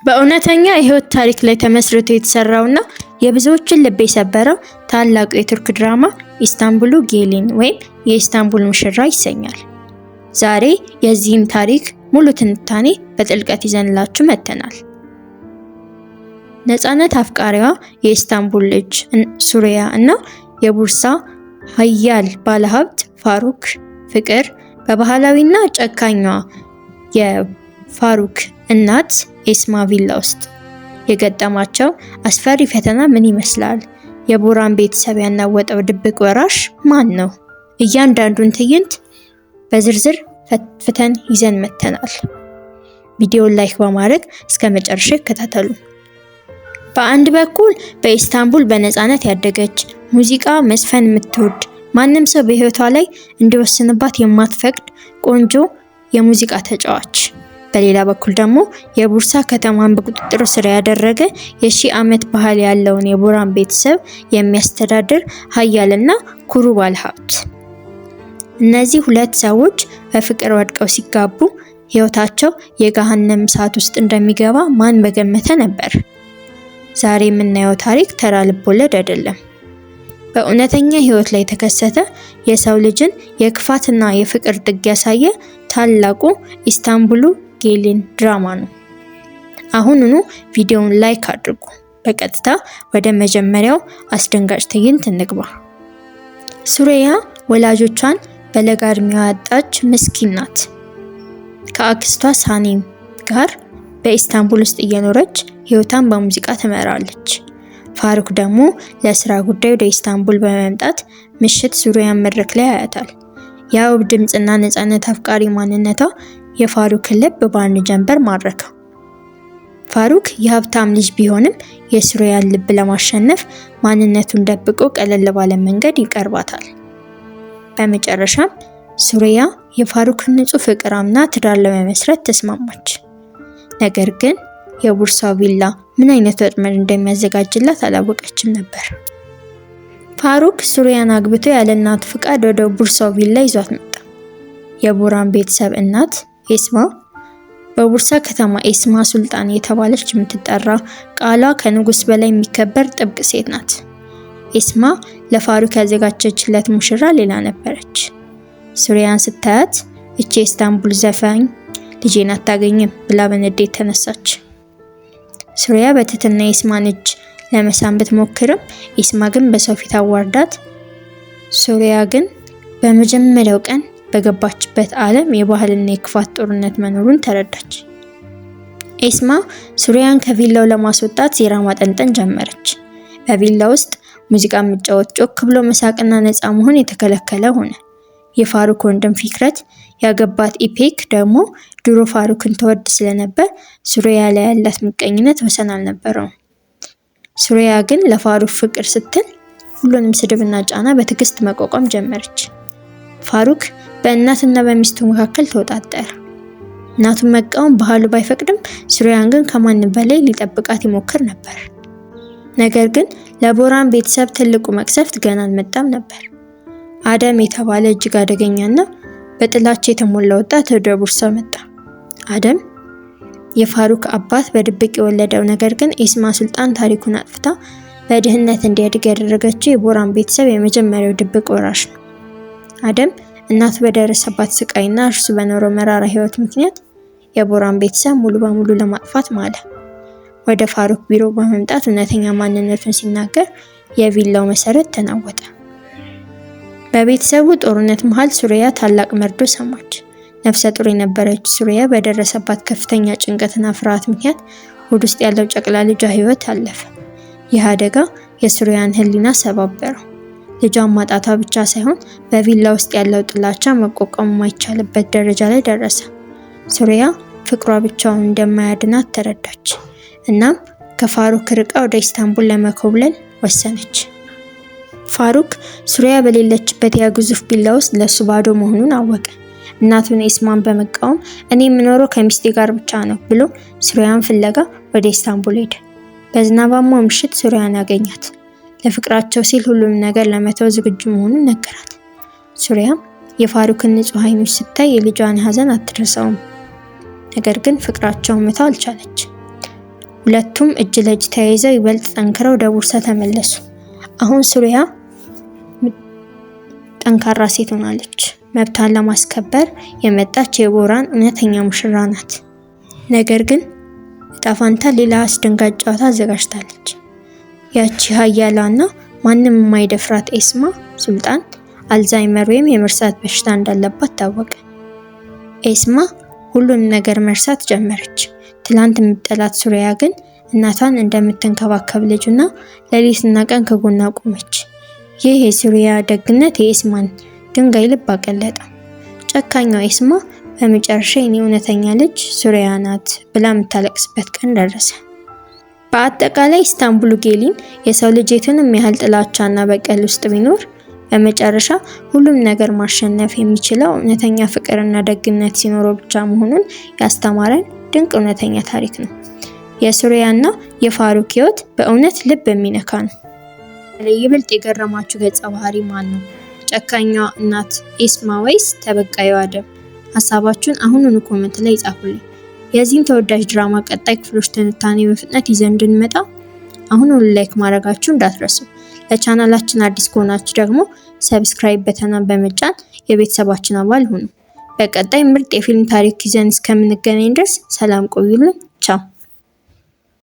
በእውነተኛ የህይወት ታሪክ ላይ ተመስርቶ የተሰራውና የብዙዎችን ልብ የሰበረው ታላቁ የቱርክ ድራማ ኢስታንቡሉ ጌሊን ወይም የኢስታንቡል ሙሽራ ይሰኛል። ዛሬ የዚህን ታሪክ ሙሉ ትንታኔ በጥልቀት ይዘንላችሁ መጥተናል። ነፃነት አፍቃሪዋ የኢስታንቡል ልጅ ሱሪያ እና የቡርሳ ሀያል ባለሀብት ፋሩክ ፍቅር በባህላዊና ጨካኟ የፋሩክ እናት ኤስማ ቪላ ውስጥ የገጠማቸው አስፈሪ ፈተና ምን ይመስላል? የቦራን ቤተሰብ ያናወጠው ድብቅ ወራሽ ማን ነው? እያንዳንዱን ትዕይንት በዝርዝር ፈትፍተን ይዘን መጥተናል። ቪዲዮውን like በማድረግ እስከ መጨረሻ ይከታተሉ። በአንድ በኩል በኢስታንቡል በነፃነት ያደገች፣ ሙዚቃ መዝፈን የምትወድ፣ ማንም ሰው በህይወቷ ላይ እንዲወስንባት የማትፈቅድ ቆንጆ የሙዚቃ ተጫዋች፣ በሌላ በኩል ደግሞ የቡርሳ ከተማን በቁጥጥር ስር ያደረገ የሺህ ዓመት ባህል ያለውን የቦራን ቤተሰብ የሚያስተዳድር ሀያልና ኩሩ ባለሀብት። እነዚህ ሁለት ሰዎች በፍቅር ወድቀው ሲጋቡ ህይወታቸው የገሃነም እሳት ውስጥ እንደሚገባ ማን በገመተ ነበር? ዛሬ የምናየው ታሪክ ተራ ልቦለድ አይደለም። በእውነተኛ ህይወት ላይ የተከሰተ፣ የሰው ልጅን የክፋትና የፍቅር ጥግ ያሳየ ታላቁ ኢስታንቡሉ ጌሊን ድራማ ነው። አሁኑኑ ቪዲዮውን like አድርጉ። በቀጥታ ወደ መጀመሪያው አስደንጋጭ ትዕይንት እንግባ። ሱሬያ ወላጆቿን በለጋ እድሜዋ ያጣች ምስኪን ናት። ከአክስቷ ሳኔም ጋር በኢስታንቡል ውስጥ እየኖረች ህይወቷን በሙዚቃ ትመራለች። ፋሩክ ደግሞ ለስራ ጉዳይ ወደ ኢስታንቡል በመምጣት ምሽት ሱሪያን መድረክ ላይ ያያታል። ያ ውብ ድምፅና ነፃነት አፍቃሪ ማንነቷ የፋሩክን ልብ በአንድ ጀንበር ማረከው። ፋሩክ የሀብታም ልጅ ቢሆንም የሱሪያን ልብ ለማሸነፍ ማንነቱን ደብቆ ቀለል ባለ መንገድ ይቀርባታል። በመጨረሻም ሱሪያ የፋሩክን ንጹህ ፍቅር አምና ትዳር ለመመስረት ተስማማች። ነገር ግን የቡርሳው ቪላ ምን አይነት ወጥመድ እንደሚያዘጋጅላት አላወቀችም ነበር። ፋሩክ ሱሪያን አግብቶ ያለ እናቱ ፍቃድ ወደ ቡርሳው ቪላ ይዟት መጣ። የቦራን ቤተሰብ እናት ኤስማ በቡርሳ ከተማ ኤስማ ሱልጣን የተባለች የምትጠራ፣ ቃሏ ከንጉስ በላይ የሚከበር ጥብቅ ሴት ናት። ኤስማ ለፋሩክ ያዘጋጀችለት ሙሽራ ሌላ ነበረች። ሱሪያን ስታያት "እቺ የኢስታንቡል ዘፋኝ ልጄን አታገኝም" ብላ በንዴት ተነሳች። ሱሪያ በትህትና የኤስማን እጅ ለመሳም ብትሞክርም ኤስማ ግን በሰው ፊት አዋርዳት። ሱሪያ ግን በመጀመሪያው ቀን በገባችበት ዓለም የባህልና የክፋት ጦርነት መኖሩን ተረዳች። ኤስማ ሱሪያን ከቪላው ለማስወጣት ሴራ ማጠንጠን ጀመረች። በቪላ ውስጥ ሙዚቃ መጫወት፣ ጮክ ብሎ መሳቅና ነፃ መሆን የተከለከለ ሆነ። የፋሩክ ወንድም ፊክረት ያገባት ኢፔክ ደግሞ ድሮ ፋሩክን ትወድ ስለነበር ሱሪያ ላይ ያላት ምቀኝነት ወሰን አልነበረውም። ሱሪያ ግን ለፋሩክ ፍቅር ስትል ሁሉንም ስድብና ጫና በትዕግስት መቋቋም ጀመረች። ፋሩክ በእናትና በሚስቱ መካከል ተወጣጠረ። እናቱን መቃወም ባህሉ ባይፈቅድም ሱሪያን ግን ከማንም በላይ ሊጠብቃት ይሞክር ነበር። ነገር ግን ለቦራን ቤተሰብ ትልቁ መቅሰፍት ገና አልመጣም ነበር። አደም የተባለ እጅግ አደገኛና በጥላቻ የተሞላ ወጣት ወደ ቡርሳ መጣ። አደም የፋሩክ አባት በድብቅ የወለደው፣ ነገር ግን ኤስማ ሱልጣን ታሪኩን አጥፍታ በድህነት እንዲያድግ ያደረገችው የቦራን ቤተሰብ የመጀመሪያው ድብቅ ወራሽ ነው። አደም እናቱ በደረሰባት ስቃይና እርሱ በኖረው መራራ ህይወት ምክንያት የቦራን ቤተሰብ ሙሉ በሙሉ ለማጥፋት ማለ። ወደ ፋሩክ ቢሮ በመምጣት እውነተኛ ማንነቱን ሲናገር የቪላው መሰረት ተናወጠ። በቤተሰቡ ጦርነት መሃል ሱሪያ ታላቅ መርዶ ሰማች። ነፍሰ ጡር የነበረች ሱሪያ በደረሰባት ከፍተኛ ጭንቀትና ፍርሃት ምክንያት ሆድ ውስጥ ያለው ጨቅላ ልጇ ህይወት አለፈ። ይህ አደጋ የሱሪያን ህሊና ሰባበረው። ልጇን ማጣቷ ብቻ ሳይሆን በቪላ ውስጥ ያለው ጥላቻ መቋቋም የማይቻልበት ደረጃ ላይ ደረሰ። ሱሪያ ፍቅሯ ብቻውን እንደማያድናት ተረዳች። እናም ከፋሩክ ርቃ ወደ ኢስታንቡል ለመኮብለል ወሰነች። ፋሩክ ሱሪያ በሌለችበት ያ ግዙፍ ቪላ ውስጥ ለሱ ባዶ መሆኑን አወቀ። እናቱን ኤስማን በመቃወም "እኔ የምኖረው ከሚስቴ ጋር ብቻ ነው" ብሎ ሱሪያን ፍለጋ ወደ ኢስታንቡል ሄደ። በዝናባማው ምሽት ሱሪያን አገኛት። ለፍቅራቸው ሲል ሁሉንም ነገር ለመተው ዝግጁ መሆኑን ነገራት። ሱሪያም የፋሩክን ንጹህ ዓይኖች ስታይ የልጇን ሐዘን አትረሳውም። ነገር ግን ፍቅራቸውን መተው አልቻለች። ሁለቱም እጅ ለእጅ ተያይዘው ይበልጥ ጠንክረው ወደ ቡርሳ ተመለሱ። አሁን ሱሪያ ጠንካራ ሴት ሆናለች። መብቷን ለማስከበር የመጣች የቦራን እውነተኛ ሙሽራ ናት። ነገር ግን እጣ ፋንታ ሌላ አስደንጋጭ ጨዋታ አዘጋጅታለች። ያቺ ሀያሏና ማንም የማይደፍራት ኤስማ ሱልጣን አልዛይመር ወይም የመርሳት በሽታ እንዳለባት ታወቀ። ኤስማ ሁሉንም ነገር መርሳት ጀመረች። ትላንት የምትጠላት ሱሪያ ግን እናቷን እንደምትንከባከብ ልጁና ሌሊትና ቀን ከጎኗ ቆመች። ይህ የሱሪያ ደግነት የኤስማን ድንጋይ ልብ አቀለጠ። ጨካኟ ኤስማ በመጨረሻ የኔ እውነተኛ ልጅ ሱሪያ ናት ብላ የምታለቅስበት ቀን ደረሰ። በአጠቃላይ ኢስታንቡሉ ጌሊን የሰው ልጅ የቱንም ያህል ጥላቻና በቀል ውስጥ ቢኖር በመጨረሻ ሁሉም ነገር ማሸነፍ የሚችለው እውነተኛ ፍቅርና ደግነት ሲኖረው ብቻ መሆኑን ያስተማረን ድንቅ እውነተኛ ታሪክ ነው። የሱሪያና የፋሩክ ህይወት በእውነት ልብ የሚነካ ነው። ይበልጥ የገረማችሁ ገጸ ባህሪ ማን ነው? ጨካኟ እናት ኤስማ ወይስ ተበቃዩ አደም? ሀሳባችሁን አሁኑኑ comment ላይ ጻፉልኝ። የዚህን ተወዳጅ ድራማ ቀጣይ ክፍሎች ትንታኔ በፍጥነት ይዘን እንድንመጣ አሁኑኑ like ማድረጋችሁ እንዳትረሱ። ለቻናላችን አዲስ ከሆናችሁ ደግሞ subscribe button ኗን በመጫን የቤተሰባችን አባል ሁኑ። በቀጣይ ምርጥ የፊልም ታሪክ ይዘን እስከምንገናኝ ድረስ ሰላም ቆዩልን። ቻው።